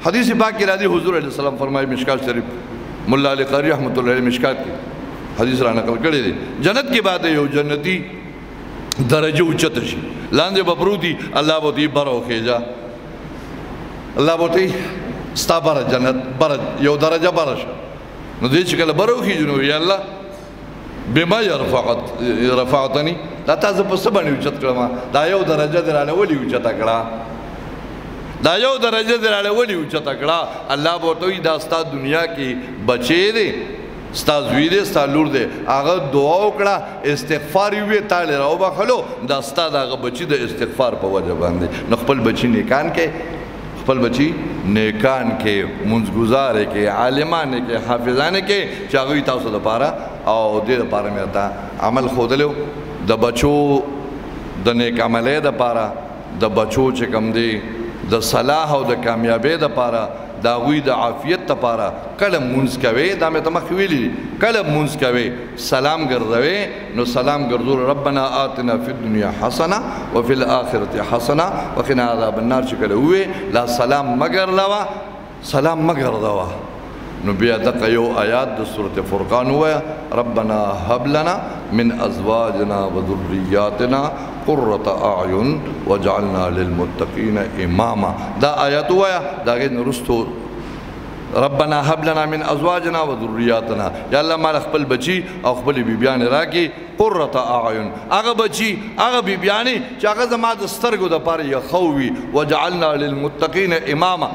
حدیث پاک کې راځي، حضور علیه السلام فرمایي، مشکات شریف ملا علی قاری رحمۃ اللہ علیہ مشکات کې حدیث را نقل کړی دی، جنت کې بعد یو جنتی درجه اوچته شي، لاندې به پروت وي، الله به ورته بره وخېژه، الله به ورته ستا بره جنت بره یو درجه بره شه. نو دی چې کله بره وخېژي نو یا الله بما رفعتني، دا تا زه په څه باندې اوچت کړم؟ دا یو درجه دې راله ولې اوچته کړه؟ دا یو درجه دې راله ولې اوچته کړه؟ الله به ورته وایي دا ستا دنیا کې بچی دی، ستا زوی دی، ستا لور دی، هغه دعا وکړه، استغفار یې وویې، تا یې راوبخښلو، دا ستا د هغه بچي د استغفار په وجه باندې. نو خپل بچي نیکان کې، خپل بچي نیکان کې، مونځګزار کې، عالمان کې، حافظان کې، چې هغوی تاسو دپاره او دې دپاره مې درته عمل ښودلی و. د بچو د نیک عملۍ دپاره، د بچو چې کوم دی د صلاح او د کامیابۍ دپاره، د هغوی د عافیت دپاره کله مونځ کوې، دا مې ته مخکې ویلي دي، کله مونځ کوې سلام ګرځوې، نو سلام ګرځول ربنا آتنا فی الدنیا حسنه وفي الآخرة حسنه وقنا عذاب النار چې کله ووې، لا سلام مه ګرځوه، سلام مه ګرځوه. نو بیا دغه یو آیات د سورة فرقان ووایه، ربنا هب لنا من ازواجنا وذریاتنا قرة اعین واجعلنا للمتقین اماما. دا آیات ووایه، د هغې نه وروستو ربنا هب لنا من ازواجنا وذریاتنا، یا الله مال خپل بچي او خپلې بیبیانې راکړي قرة اعین، هغه بچي هغه بیبیانې چې هغه زما د سترګو دپاره یخو وي، واجعلنا للمتقین اماما.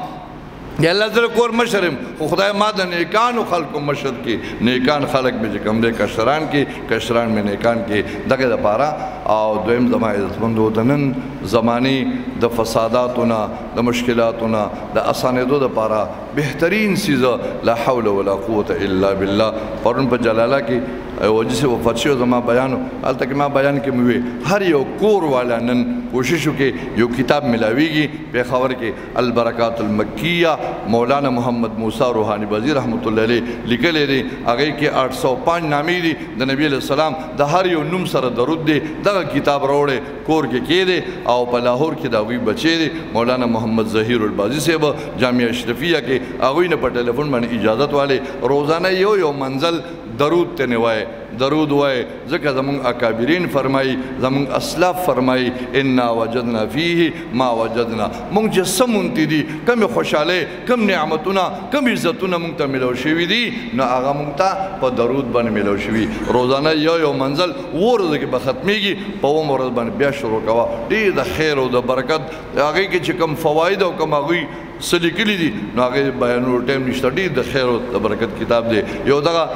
یا الله زه کور مشر یم، خو خدای ما د نیکانو خلکو مشر کې، نیکان خلک مې چې کوم دی کشران کې، کشران مې نیکان کې، دغې دپاره. او دویم زما عزتمندو، د نن زمانې د فساداتو نه، د مشکلاتو نه د اسانېدو دپاره بهترین څیز لا حول ولا قوت الا بالله. پرون په جلاله کې یو حاجي صاحب وفات شوی، زما بیان و، هلته کې ما بیان کې مې وویل هر یو کور والا نن کوشش وکړي یو کتاب ملاویږي پېښور کې، البرکات المکیه، مولانا محمد موسی روحاني بازي رحمة الله علیه لیکلی دی، هغې کې 805 نامې دي د نبی علیه السلام، د هر یو نوم سره درود دی. دغه کتاب راوړی کور کې کېدی او په لاهور کې د هغوی بچی دی مولانا محمد ظهیر البازي صاحب جامعه اشرفیه کې، هغوی نه په ټلیفون باندې اجازت والې روزانه یو یو منزل درود ته نه وایي، درود وایي، ځکه زمونږ اکابرین فرمایي، زمونږ اسلاف فرمایي، انا وجدنا فیه ما وجدنا، مونږ چې څه مونتي دي، کومې خوشحالۍ، کوم نعمتونه، کوم عزتونه مونږ ته میلاو شوي دي، نو هغه مونږ ته په درود باندې میلاو شوي. روزانه یو یو منزل اووه ورځو کې به ختمېږي، په اووم ورځ باندې بیا شروع کوه. ډېر د خیر او د برکت هغې کې چې کوم فواید او کوم هغوی څه لیکلي دي، نو هغې بیانولو ټایم نشته. ډېر د خیر او د برکت کتاب دی. یو دغه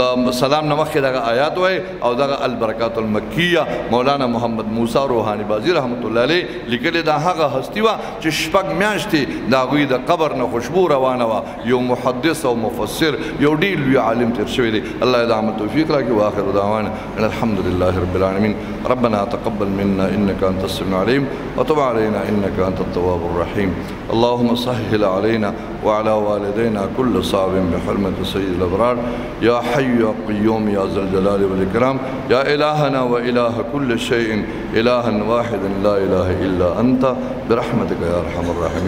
د سلام نه مخکې دغه آیات وایي او دغه البرکات المکیه مولانا محمد موسی روحاني بازي رحمة الله علیه لیکلې ده. هغه هستی وه چې شپږ میاشتې د هغوی د قبر نه خوشبو روانه وه، یو محدث او مفسر، یو ډېر لوی عالم تېر شوی دی. الله یې د عمل توفیق راکړي. وآخر دعوانا ان الحمد لله رب العالمین. ربنا تقبل منا انك انت السميع العليم وتب علينا انك انت التواب الرحيم. اللهم سهل علينا وعلى والدينا كل صعب بحرمة سيد الأبرار. يا حي يا قيوم يا ذا الجلال والإكرام، يا إلهنا وإله كل شيء، إلها واحدا لا إله إلا أنت، برحمتك يا أرحم الراحمين.